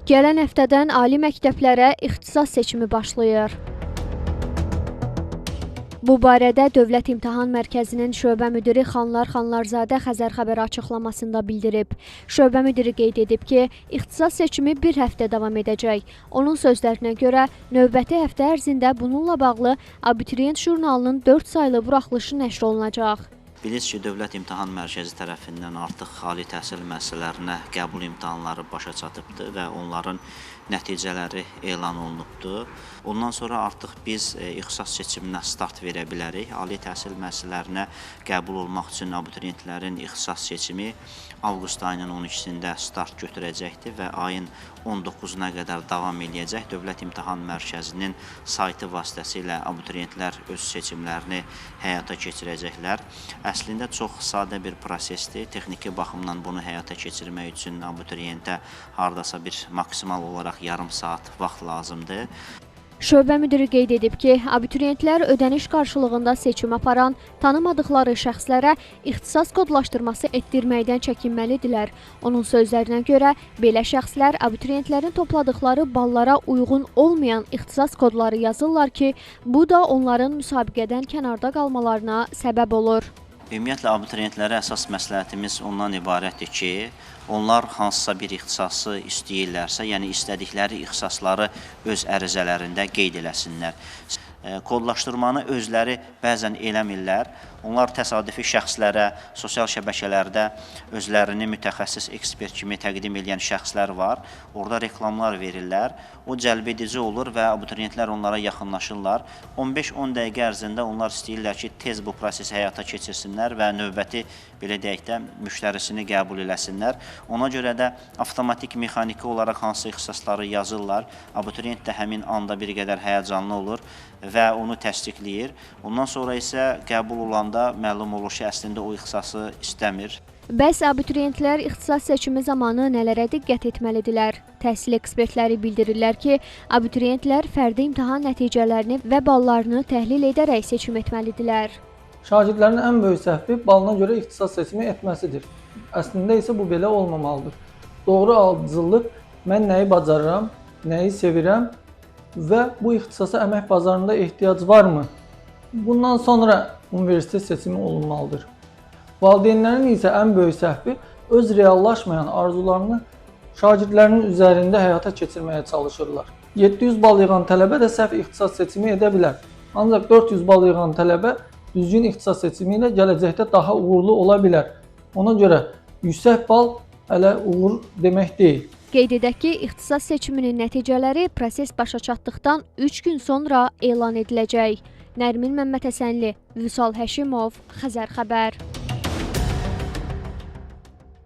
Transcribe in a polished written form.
Gələn həftədən ali məktəblərə ixtisas seçimi başlayır. Bu barədə Dövlət İmtahan Mərkəzinin şöbə müdiri Xanlar Xanlarzadə Xəzər Xəbər açıqlamasında bildirib. Şöbə müdiri qeyd edib ki, ixtisas seçimi bir həftə davam edəcək. Onun sözlərinə görə, növbəti həftə ərzində bununla bağlı Abituriyent jurnalının 4 saylı buraxılışı nəşr olunacaq. Bilirsiniz ki, Dövlət İmtahan Mərkəzi tərəfindən artıq ali təhsil müəssisələrinə qəbul imtahanları başa çatıbdır və onların nəticələri elan olunubdur. Ondan sonra artıq biz ixtisas seçiminə start verə bilərik. Ali təhsil müəssisələrinə qəbul olmaq üçün abituriyentlərin ixtisas seçimi avqust ayının 12-sində start götürəcəkdir və ayın 19-una qədər davam eləyəcək. Dövlət İmtahan Mərkəzinin saytı vasitəsilə abituriyentlər öz seçimlərini həyata keçirəcəklər. Əslində çox sadə bir prosesdir. Texniki baxımdan bunu həyata keçirmək üçün abituriyentə hardasa bir maksimal olaraq yarım saat vaxt lazımdır. Şöbə müdiri qeyd edib ki, abituriyentlər ödəniş qarşılığında seçim aparan, tanımadıqları şəxslərə ixtisas kodlaşdırması etdirməkdən çəkinməlidirlər. Onun sözlərinə görə, belə şəxslər abituriyentlərin topladıqları ballara uyğun olmayan ixtisas kodları yazırlar ki, bu da onların müsabiqədən kənarda qalmalarına səbəb olur. Ümumiyyətlə, abituriyentlərə əsas məsləhətimiz ondan ibarətdir ki, onlar hansısa bir ixtisası istəyirlərsə, yəni istədikləri ixtisasları öz ərizələrində qeyd eləsinlər. Kodlaşdırmanı özləri bəzən eləmirlər. Onlar təsadüfi şəxslərə, sosial şəbəkələrdə özlərini mütəxəssis ekspert kimi təqdim edən şəxslər var. Orada reklamlar verirlər. O cəlbedici olur və abituriyentlər onlara yaxınlaşırlar. 15-10 dəqiqə ərzində onlar istəyirlər ki, tez bu prosesi həyata keçirsinlər və növbəti, belə deyək də, müştərisini qəbul eləsinlər. Ona görə də avtomatik, mexaniki olaraq hansı ixtisasları yazırlar. Abituriyent də həmin anda bir qədər həyəcanlı olur və onu təsdiqləyir. Ondan sonra isə qəbul olanda məlum olur ki, əslində o ixtisası istəmir. Bəs abituriyentlər ixtisas seçimi zamanı nələrə diqqət etməlidirlər? Təhsil ekspertləri bildirirlər ki, abituriyentlər fərdi imtahan nəticələrini və ballarını təhlil edərək seçim etməlidirlər. Şagirdlərin ən böyük səhvi balına görə ixtisas seçimi etməsidir. Əslində isə bu belə olmamalıdır. Doğru alıcılıq, mən nəyi bacarıram, nəyi sevirəm və bu ixtisasa əmək bazarında ehtiyac varmı? Bundan sonra universitet seçimi olunmalıdır. Valideynlərin isə ən böyük səhvi öz reallaşmayan arzularını şagirdlərinin üzərində həyata keçirməyə çalışırlar. 700 bal yığan tələbə də səhv ixtisas seçimi edə bilər. Ancaq 400 bal yığan tələbə düzgün ixtisas seçimi ilə gələcəkdə daha uğurlu ola bilər. Ona görə yüksək bal hələ uğur demək deyil. Qeyd edək ki, ixtisas seçiminin nəticələri proses başa çatdıqdan 3 gün sonra elan ediləcək. Nərmin Məmmədhəsənli, Vüsal Həşimov, Xəzər Xəbər.